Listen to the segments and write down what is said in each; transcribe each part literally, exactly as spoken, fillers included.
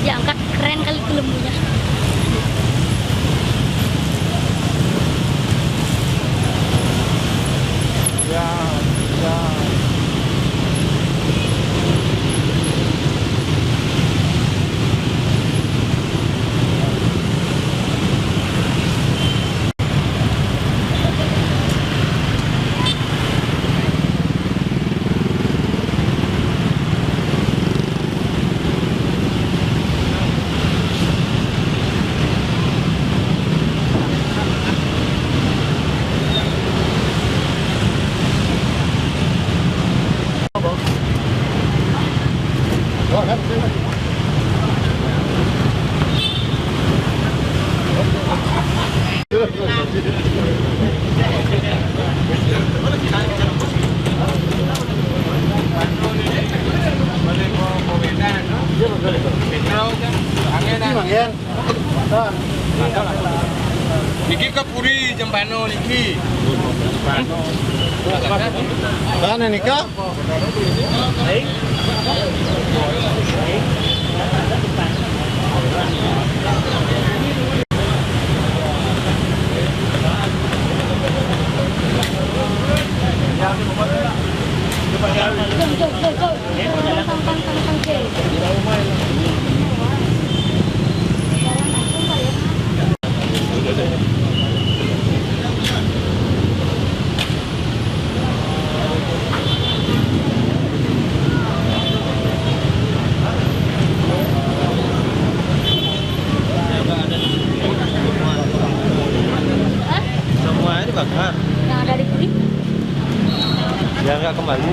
Diangkat, keren kali itu lembunya. Ya, ya. Niki ke puri jam pano niki? Mana nika? Semua ini bakar. Yang ada di kulit. Biar nggak kembali.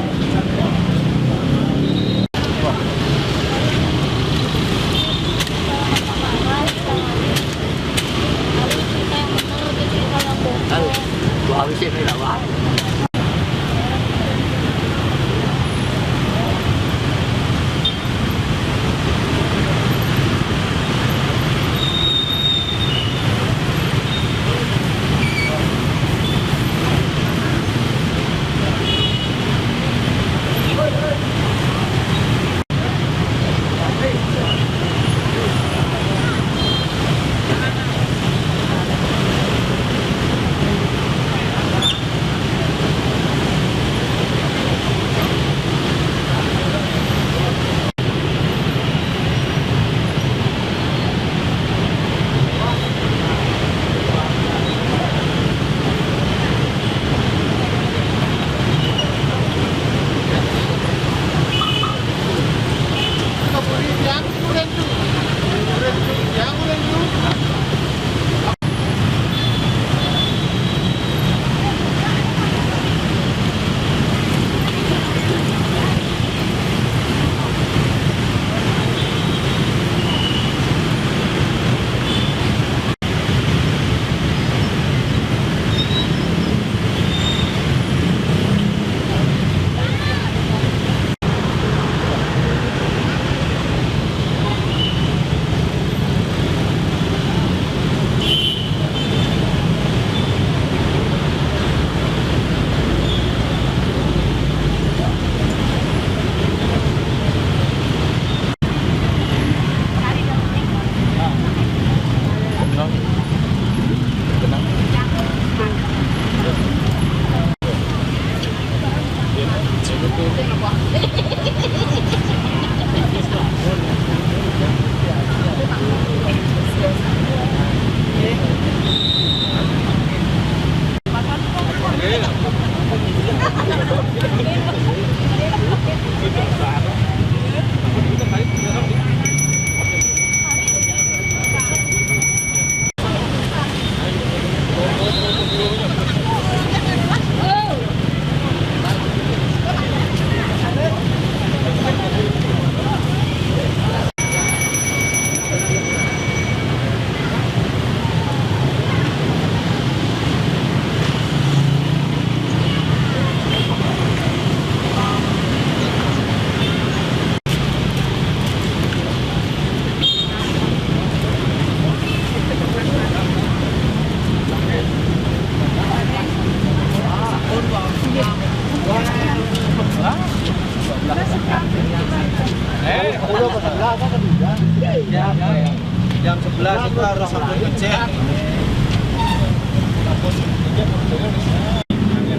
Jam sebelas itu harus aku ngecek.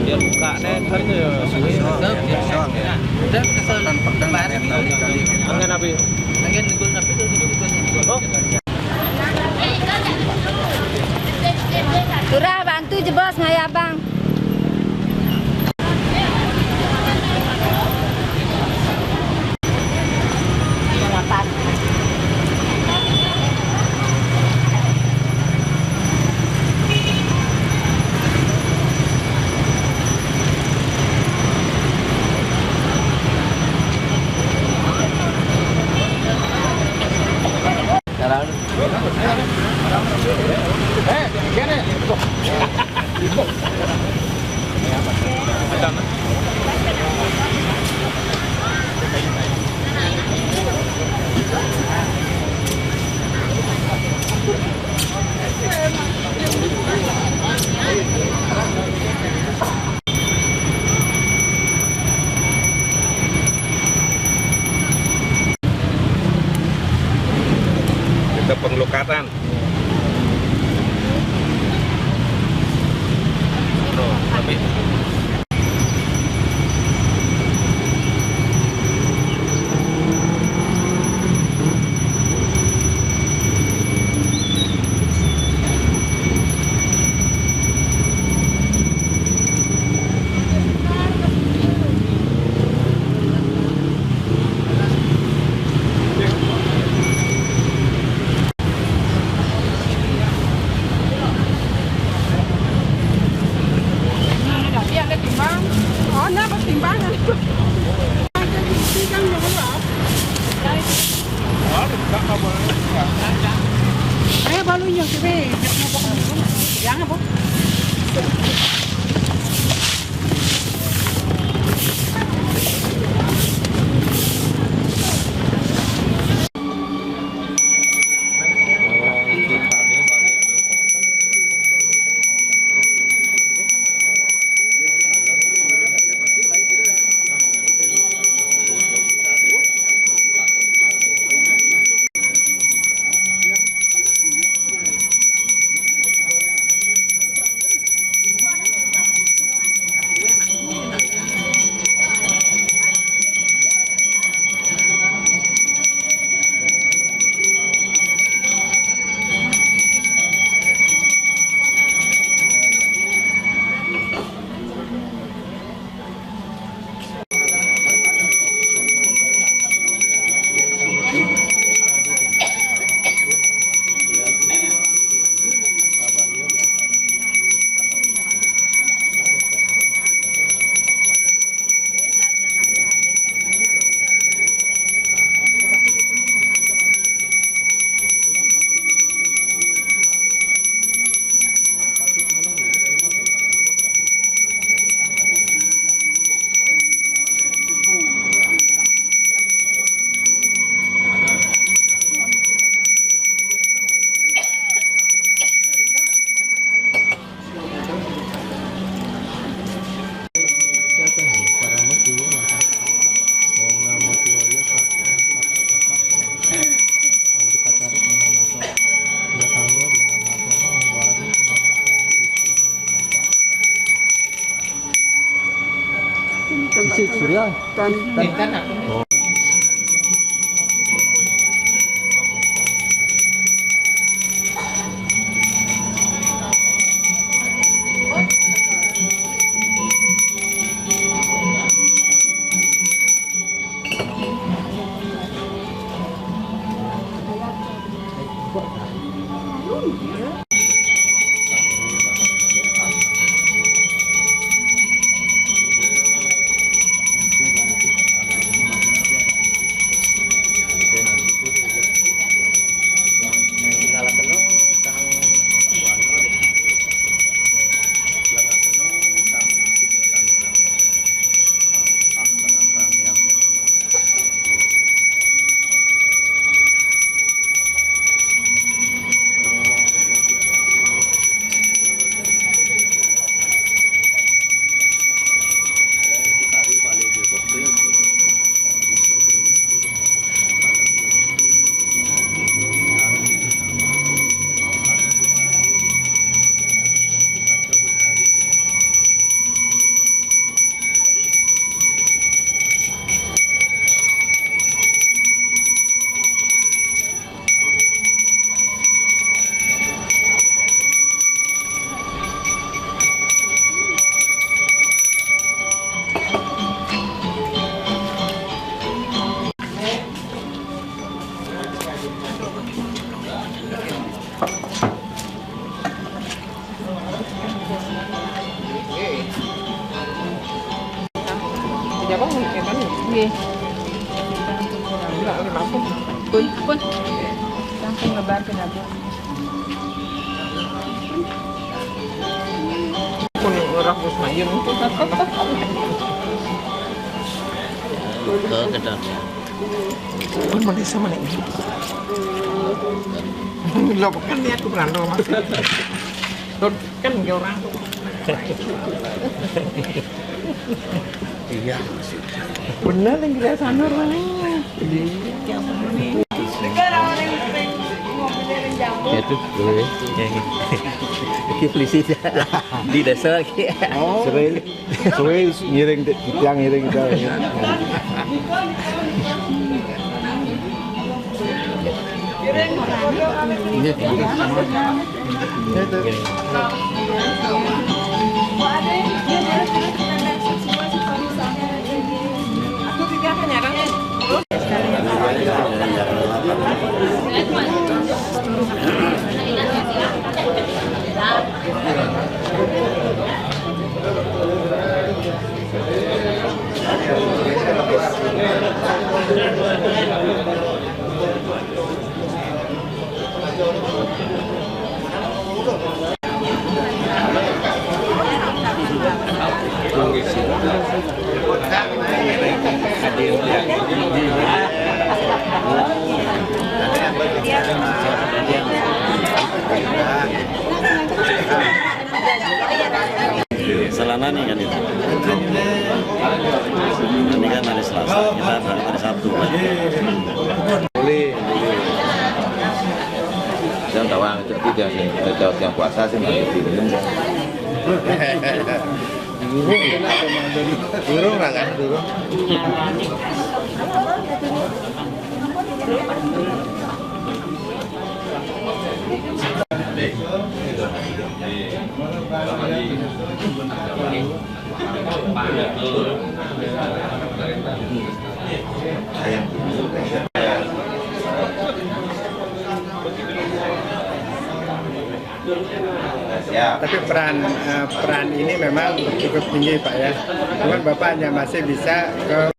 Dia buka nih, kan ya. Udah kesel. Tanpa kemarin kali, kali. Angin apa? Angin negul apa itu? Oh. Turah, bantu je, Bos, ngayah abang. Kita pengelukatan. Tuh, tapi Tapi ada timbang. Oh, nah, pertimbangan. Ada di sini kan, ya, Allah. Eh, balunya, sih, Be. Jangan apa. Isi Surya. Tan. Pun, pun. Langsung lebar ke dapur. Pun orang bos mayun. Ke gedang. Pun mana sama nih? Lo kan lihat tuh berandal masih. Lo kan nggak orang. Iya. Bener yang kita sana orang. Iya. Itu gue. Iki polisi di desa iki. Oh. Sering. Suwe ngiring, tiang ngiring kita. Iya, tiang. Iya, itu. Salah nani kan itu? Ini kan hari Selasa, kita berangkat hari Sabtu kan? Boleh, boleh. Jangan tawang, cek tidak sih, kita jawab yang puasa sih, nggak gitu. Durung lah kan, durung. Tapi peran, eh, peran ini memang cukup tinggi, Pak, ya. Cuman Bapak hanya masih bisa ke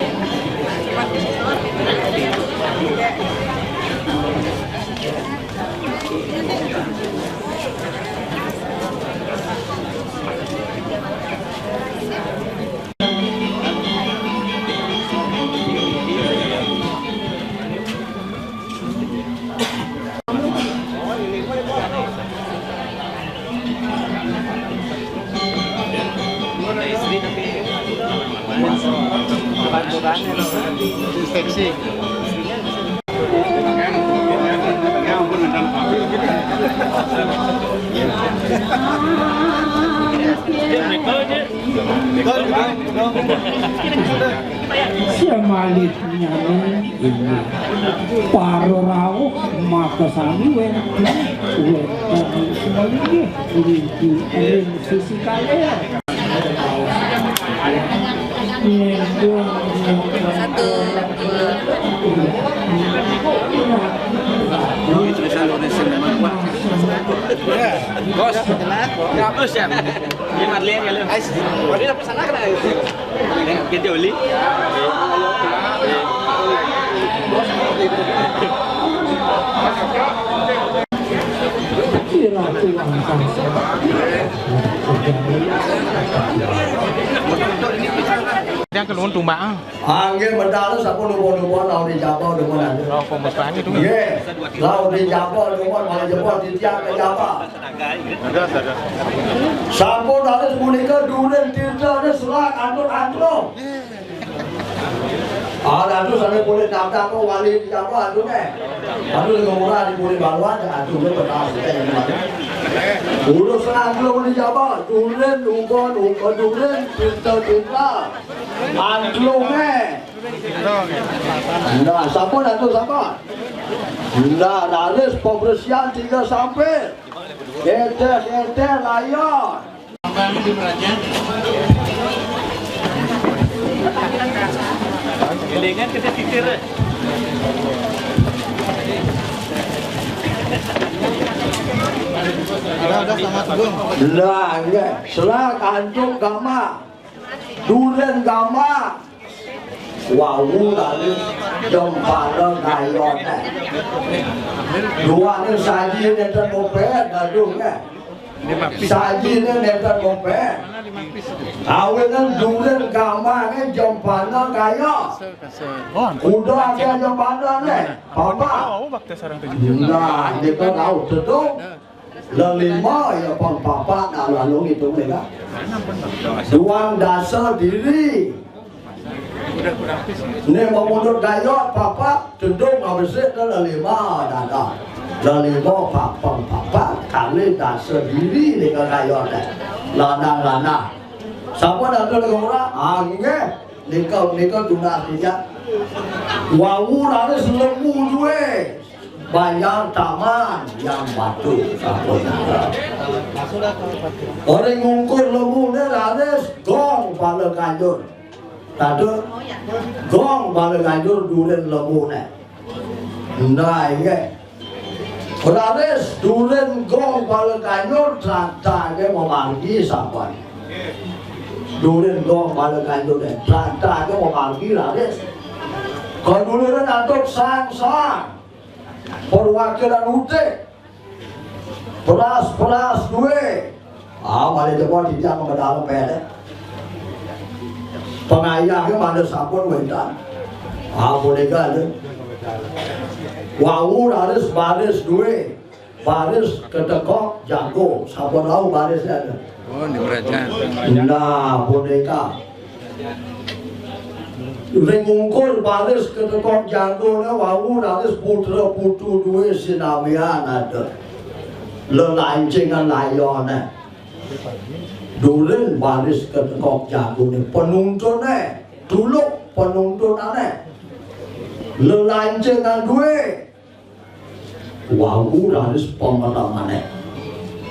Semalitnya ini paro rauh mata sami wénten, wénten semalih nggih, niki ring sisi kalih. Satu, dua. Ini tulisan Indonesia memang kuat. Ya, bos. Bagus ya. Ini Marlian ya lu. Ais, waduh, apa sana kena? Ini kita oli. Yang kelon tumbak. Ah, nggih, medal sampun napa-napa, lawan dijaba demen. Nggih, lawan dijaba demen, malih jebos titiang kejaba. Sampun dados punika Duren Tirta nggih serak antuk angklung. Ah, dados ane pulih daftar kok wali dijaba antuk nggih. Aduh, lego murah dipulih baluan, aduh, nggih, bekas. Urus angklung dijaba, Duren, Ubon, Ubon, Duren Tirta, Tirta. Angklunge. Nah, sampun atuh sampun. Nah, raris pembersihan tiga samping. Eteh-eteh layon. Gelengan kita titir. Udah, udah, selamat, Gung. Lah, nggih. Selak antuk gamak. Duren gamak. Wau, lalu. Jempada Gayon, eh. Duaning sajiné ten mopét, aduh, eh. Sajiné nénten mopét. Awinan durin gamangé jempada Gayon. Kuda aké jempada né, Papa. Nah, nika rauh tedung. Lelima ya pang Papa nak lalu ngitung nika. Duang dasa diri. Né mamundut Gayon Papa, tedung abesik ké lelima dada. Lelima papang Papa, kalih dasa diri nika Gayon. Lanang-lanang. Sampun atur nika ora? Ah, nggih. Nika, nika tunas nika. Wau raris lemu dué. Banjar Taman, Yang Batu, sampun. Ring ungkur lemuné raris Gong Bala Ganjur. Taduk Gong Bala Ganjur durin lemuné. Nah, inggih. Raris durin Gong Bala Ganjur tratah mamargi sampun. Durin Gong Bala Ganjur tratah mamargi raris. Kaduluran antuk sang-sang. Perwakilan utik. Beras-beras dué. Ah, malih jebos titiang medal pede. Pangayahé malih sampun wénten. Ah, punika lho. Wau raris baris dué. Baris ketekok jago. Sampun rauh barisé ada. Oh, di kerajaan. Nah, punika. Ring ungkur baris ketekok jagoné wau raris putra putu dué sinamian ada. Lelancingan layoné. Durin baris ketekok jagoné penuntuné, tuluk penuntunané. Lelancingan dué. Wau raris pameramané.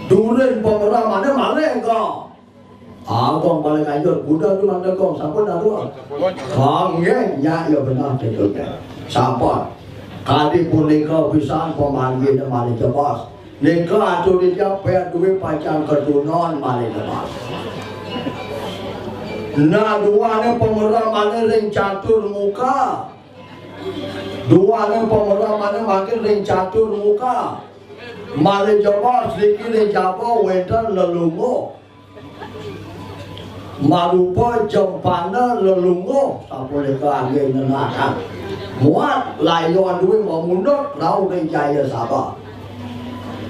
Durin pameramané malih ka. Ah, Gong Bala Ganjur, budal tu mangda Gong, sampun daru. Gong, nggih, nyak ya benar betul. Sampun. Kadi punika pisan pamarginé malih jebos. Nika atur titiang ped dué pacang katunan malih jebos. Nah, duaning pameramané ring catur muka. Duaning pameramané mangkin ring catur muka. Malih jebos niki ring jaba wénten lelungguh. Marupa jempada lelungguh, sapunika anggé nenakan. Muat layon dué mamundut rauh ring Jaya Sabha.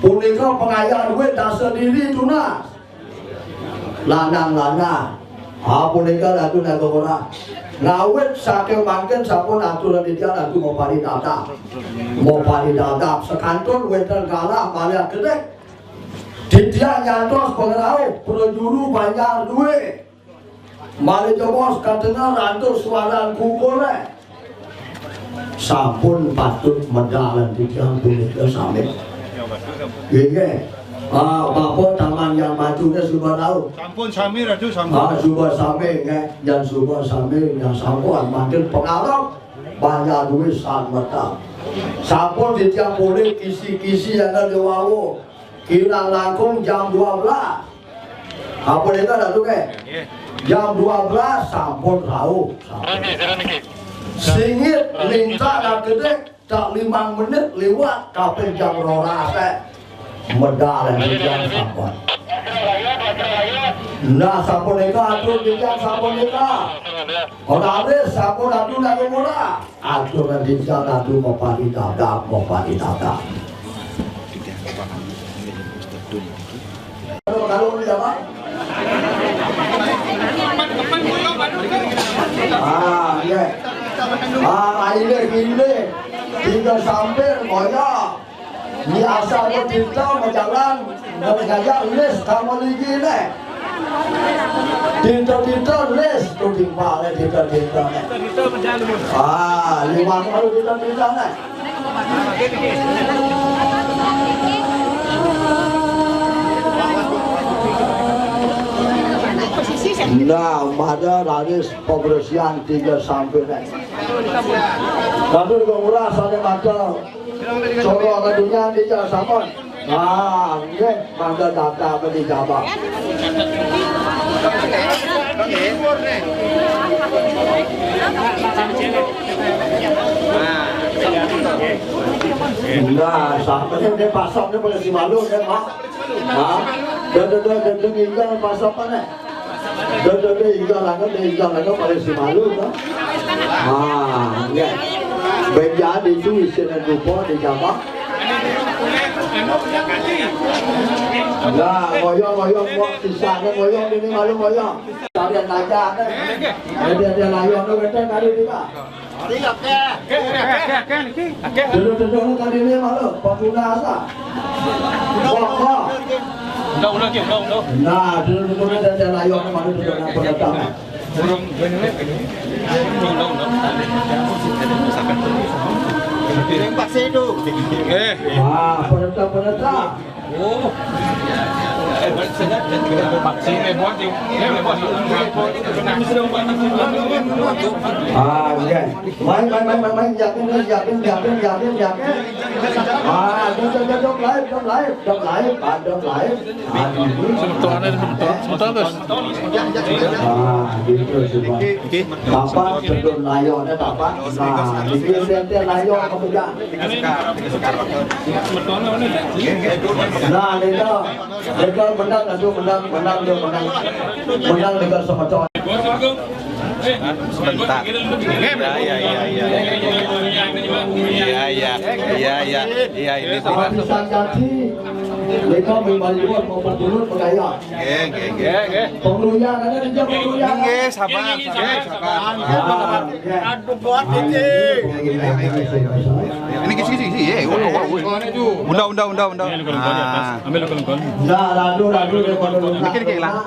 Punika pangayah dué dasa diri tunas. Lanang-lanang. Ah, punika Ratu Nagara. Ngawit saking mangkin sampun aturan titiang Ratu maparidabdab. Maparidabdab. Sekantun wénten galah malih gedé. Titiang nyantos pangrauh prajuru banjar dué. Malih jebos katengah rantus suaran kukulé. Sampun patut medal titiang punika sami. Nggih. Ah, Bapak Taman Yang Maju nggih suba rauh. Sampun sami, Ratu, sampun. Ah, suba sami nggih, yang suba sami, yang sampun mangkin pangarep banjar dué san medal. Sampun titiang polih kisi-kisi yang ada di wau. Kirang langkung jam dua belas. Apa nika, Ratu, nggih? Nggih. Jam dua belas sampun rauh. Sampun. Singit lintak dah gedé, tak limang menit liwat, kaping jam rolas, eh. Medal titiang sampun. Nah, sampun nika, atur titiang sampun nika. Ora wis, sampun atur nika mula. Atur titiang atur mapani dadak, mapani dadak. Kalau dia, Pak? Ah, iya. Ah, ini, ini. Tiga sampir, banyak. Ni asal bertinta, berjalan, berjalan, les, kamu lagi, leh. Tinta-tinta, les, tu timpal, leh, tinta-tinta, leh. Ah, lima kali tinta-tinta, leh. Nah, pada raris pembersihan tiga sampir, leh. Tapi kalau murah, saya mata. Coba ke dunia di jalan sampun. Ah, nggih, mangga data beli jaba. Nah, sampai ini pasoknya boleh si malu kan, Pak? Nah, dah, dah, dah, dah, dah, dah, pasok mana? Dah, dah, dah, dah, dah, dah, pada si malu kan? Ah, ya. Benjadi itu isinya lupa di gambar. Nah, ngoyong, ngoyong, buat sisanya ngoyong ini malu ngoyong. Tarian aja, kan? Dia, dia, dia layang tu, kan, tadi juga. Duduk-duduk tadi ni malu, Pak Guna asa. Wah, wah. Udah, udah, Ki, udah, udah. Nah, duduk-duduk dan dia layang ni malu duduk nak pendatang. Tembak saya tu. Eh. Wah, pendatang, pendatang. Ah, iya. Main, main, main, main, main. Yakin, yakin, yakin, yakin, yakin, yakin. Ah, dong, dong, dong, dong, live, dong, live, dong, live, ah, dong, live. Ah, ini. Semeton, semeton, semeton, terus. Ah, gitu, coba. Oke. Bapak, sebelum layar, ada bapak. Nah, ini dia, dia, dia layar, apa tidak? Nah, dia tahu. Legal menang, aduh, menang, menang, dia menang. Menang dengan sama cowok. Sebentar. Ya, ya, ya, ya. Ya, ya. Ya, ya. Ya, ini. Habis sakit. Legal memang luar mau pembunuh pegaya. Nggih, nggih, nggih. Pengeluyan, ada kerja pengeluyan. Nggih, sabar, sabar, sabar. Ah, nggih. Aduh, buat ini. Ini kisi, kisi, kisi, ya. Oh, oh, oh. Undang, undang, undang, undang. Ah. Ambil lu kalau kau. Nah, lalu, lalu, dia kalau dikit, dikit lah.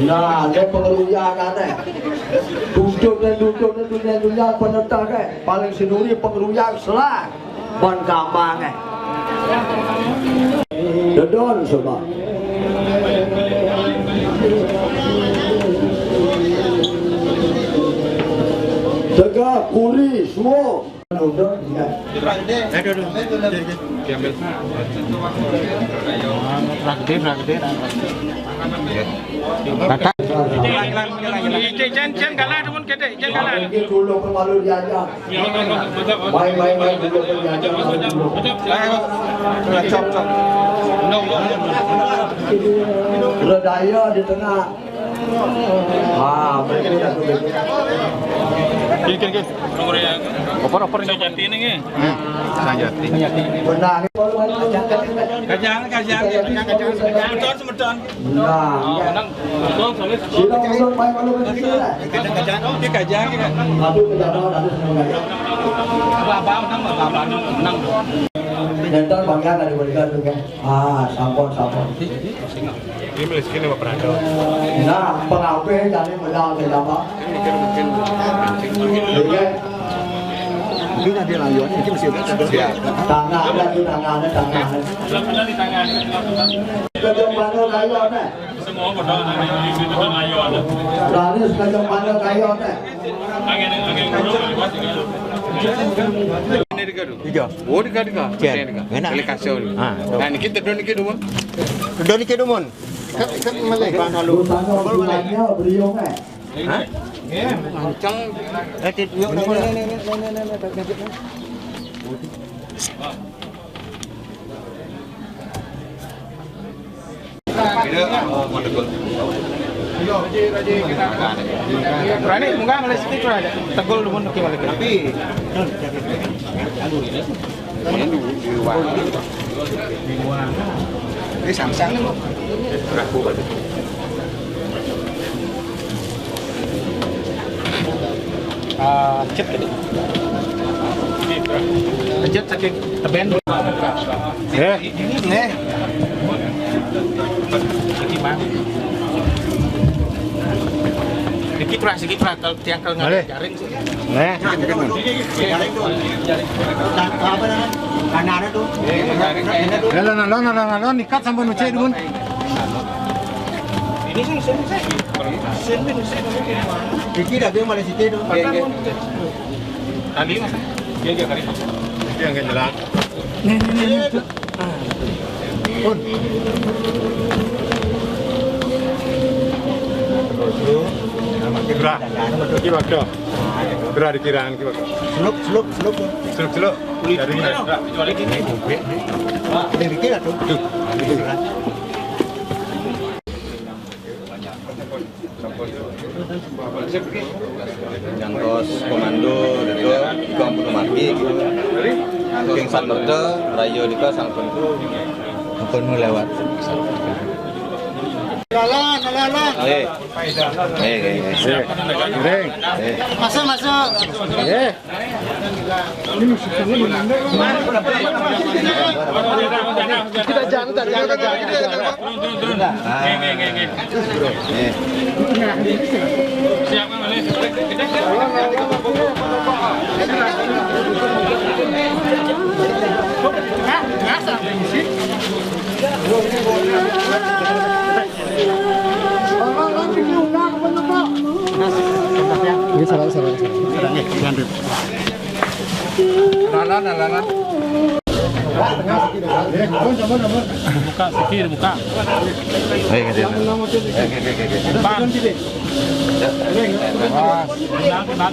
Nah, dia pengeluyan kan, eh. Duduk dan duduk dan dunia, dunia penentang, eh. Paling sinuri pengeluyan selang. Ban gampang, eh. Dedon, coba. Tegak, kuri, semua. Aduh, aduh. Diambil. Rakdir, rakdir. Kakak. Ije, jen, jen, kalah, temen, kete, jen, kalah. Mungkin dulu pemalu diajak. Main, main, main, dulu pun diajak, main dulu. Cok, cok. Udah daya di tengah. Ah, baik, baik, baik. Oke, oke, oke. Oper, oper. Saya jati nih, nggih. Hmm, saya jati. Benar. Kajang, kajang, kajang, kajang. Semeton, semeton. Nah, oh, ya. Menang. Betul, sulit. Sila mundur, main malu kecil, lah. Kajang, kajang. Oh, dia kajang, ya. Satu ke dalam, satu setengah. Apa-apa, menang, apa-apa, menang. Nonton bangga dari warga tu, kan? Ah, sampun, sampun. Ini miskin apa berada? Nah, pengape jadi modal ke apa? Ini mungkin, mungkin. Iya. Mungkin ada layuan, mungkin masih ada. Siap. Tangan ada tu, tangan ada, tangan ada. Kejam mana layuan, eh? Semua modal ada di, di, di layuan. Lalu sekejam mana layuan, eh? Angin, angin burung lewat juga. Ini tiga tu. Tiga. Oh, tiga, tiga. Tiga. Enak. Boleh kasih ni. Ha, tu. Nah, ni kita dua ni ke dua. Dua ni ke dua, Mon. Kat, kat Malay. Bang, lalu. Beriung, eh. Ha? Kencang. Eh, tit, yuk, nama. Berani, munggah, Malay sikit, kurang aja. Tegul, dumun, okey, balik. Tapi, Ini sang-sang ni. Ah, cep tadi. Kejut sakit teben. Eh. Ini, eh. Sikit, Bang. Sikit, Bang. Kalau tiang kalau nggak jaring. Neh. Apa namanya? Kanan tu. Lalu, lalu, lalu, lalu, nikat sampai nucik dulu. Ini sih, sini sih. Sini, sini. Iki dah dia malah situ tu. Tadi mas. Dia dia kali. Itu yang jelas. Nih, nih, nih, nih. Pun. Nah, iki waduh. Gerak di kirangan iki waduh. Seluk, seluk, seluk. Seluk, seluk. Dari mana? Kecuali gini. Dari kira tuh. Tuh. Nyantos komando itu, itu ampun mati gitu. King Satpol rayo dika sampun, ampun lewat. Lalan, lalan. Eh. Eh, eh, eh. Ring. Eh. Masuk, masuk. Eh. Kita jangan, kita jangan, kita jangan. Turun, turun, turun. Nggih, nggih, nggih, nggih. Siap, Kang, nggih. Ini salah, salah, salah. Nggih, diambil. Lalan, lalan. Buka, sikil, buka. Ayo, kasih. Depan. Wah. Kenal, kenal, kenal.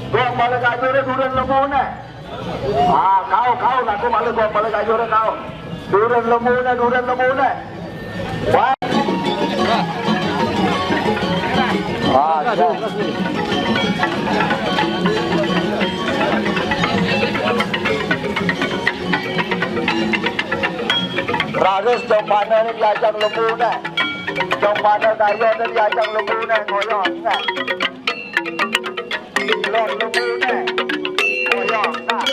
Gong Bala Gajur turun lembu ne. Ah, kau, kau, aku malu gong Bala Gajur kau. Turun lembu ne, turun lembu ne. Wah. Ah, ya. Raris cong bana ne diajang lembu ne. Cong bana Dayo ne diajang lembu ne, ngoyong ne. Lok lembu ne. Ngoyong, nah.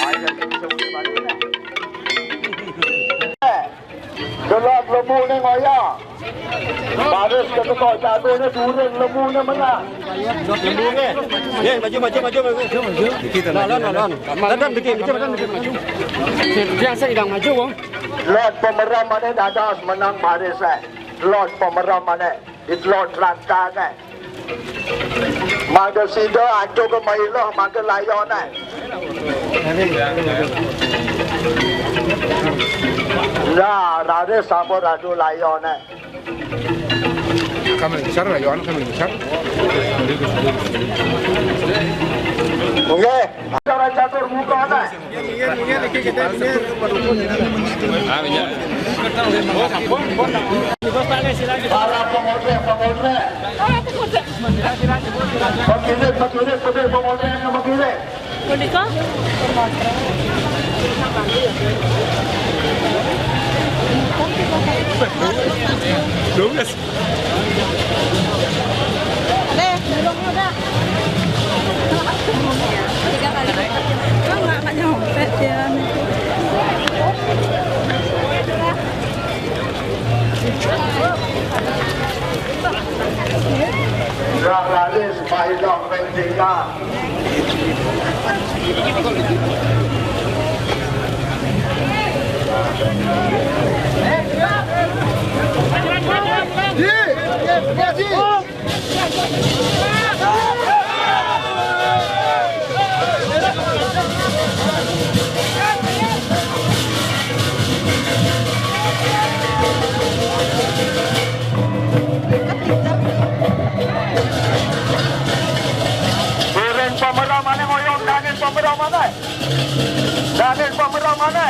Ayo, kita sebut baru ne. Delok lembu ne ngoyong. Baris ke tekok jago ne turun lembu ne menang. Lembu ne. Ye, maju, maju, maju, maju. Dikit, nah, maju, lon, nah, lon. Dadan dikit, maju, dadan dikit, maju. Yang saya bilang maju, Bang. Lot pemeram mana dadas menang baris, eh. Lot pemeram mana? Di lot rantang, eh. Mangga sida ancuk ke mailah, mangga layon, eh. Lah, raris sampun radu layon, eh. Kami besar, layon kami besar. Nggih. Cara catur muka, eh. Para pemotret, pemotret. Pemotret, pemotret, pemotret, pemotret. Punika? Dua belas. Deh, burungnya udah. Tiga kali. Kan nggak, nggak nyampe dia. Ora lali sembahyang ring tinggal. Turun pemerah mana ngoyong, Daniel pemerah mana? Daniel pemerah mana?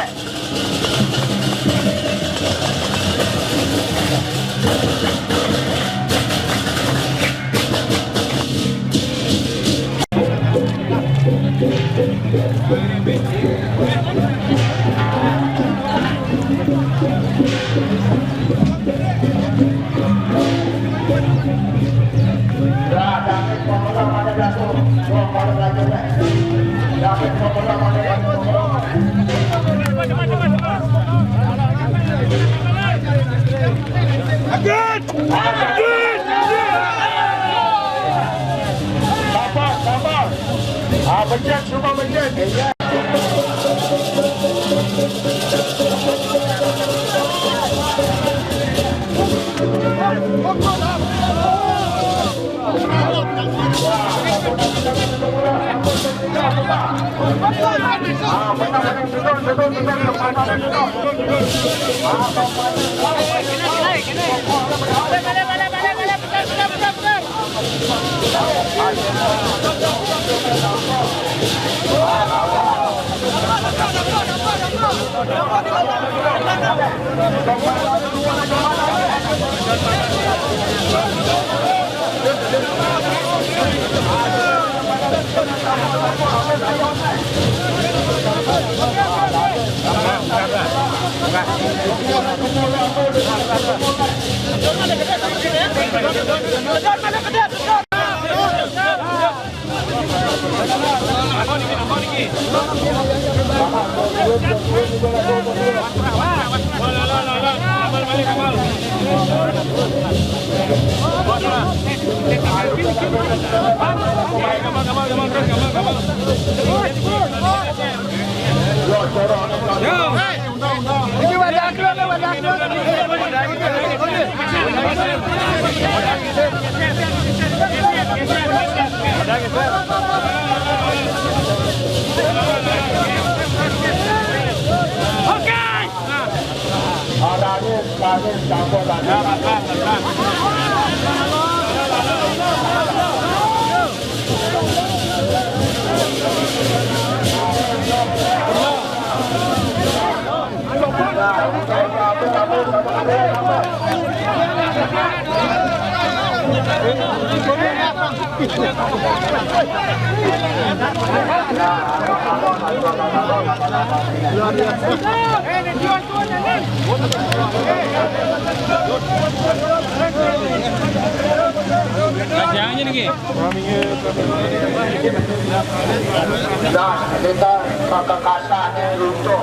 Sabar, sabar. Ah, pencet, semua pencet. Jangan jadi. Nah, kita pakai kata ini runtuh.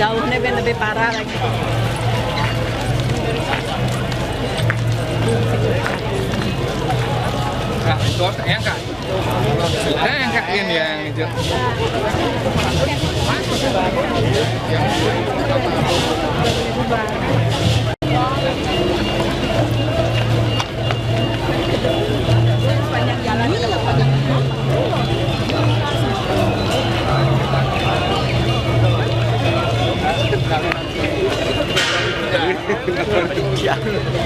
Jauhnya ben lebih parah lagi. Nah, itu yang kan. Nah, yang kak ini yang hijau.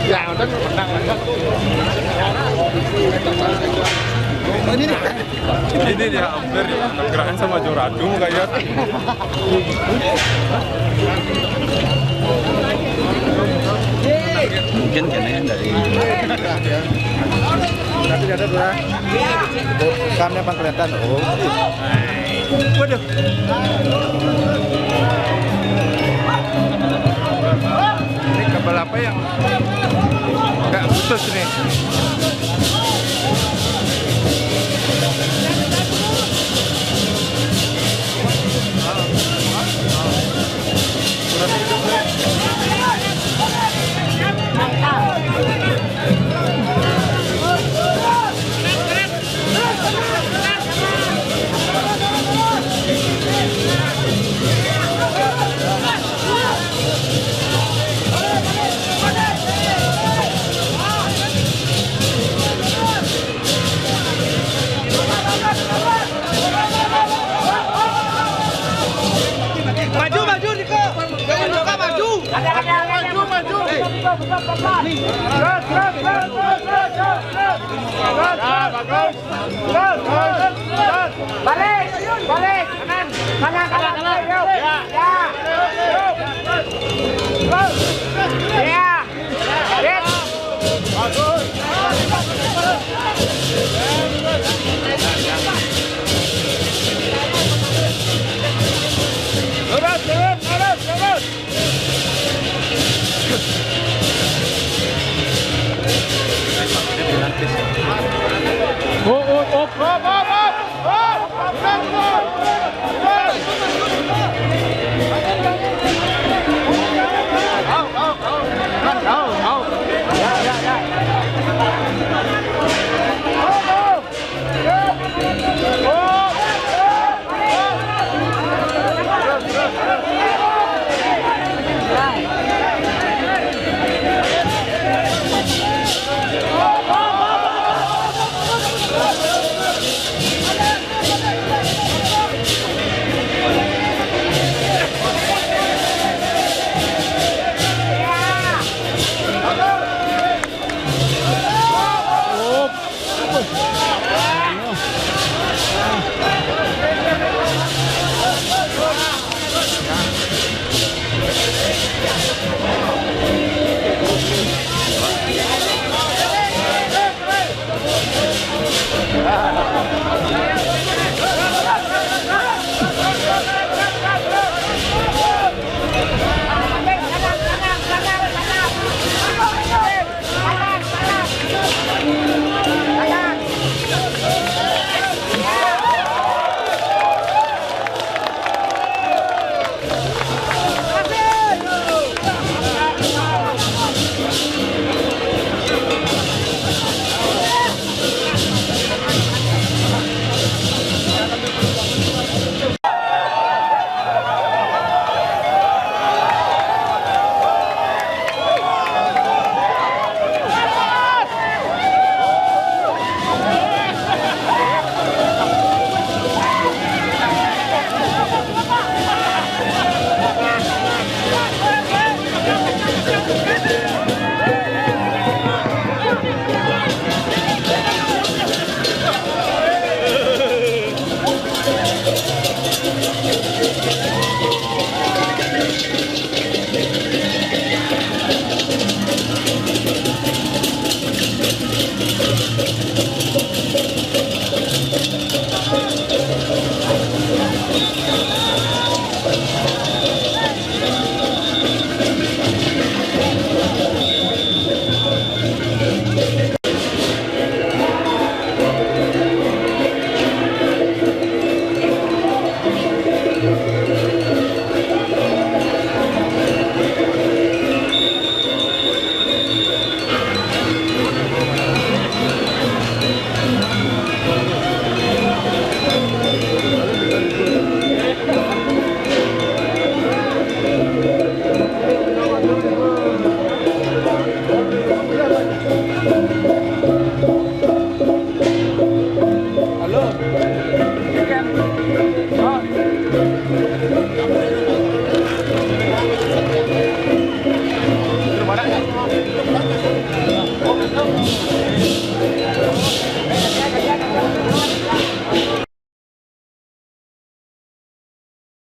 Ya, udah menang. Ini nih. Ini dia hampir ya, gerakan sama Joratu kayak. Mungkin kena dari. Tapi ada dua. Kamnya apa kelihatan? Oh. Waduh. Ini kabel apa yang nggak putus nih? Maju, maju, Riko. Riko, maju. Maju, maju. Terus, terus, terus, terus, terus, terus. Ya, bagus. Terus, terus, terus. Balik, balik, kanan. Kanan, kanan, kanan. Ayo. Ya. Ya. Terus. Ya. Bagus. Lurus, lurus, lurus, lurus. Oh, oh, oh. Hop, hop, hop. Hop, hop, hop. Au, au, au. Au, au. Ya, ya, ya. Hop, hop.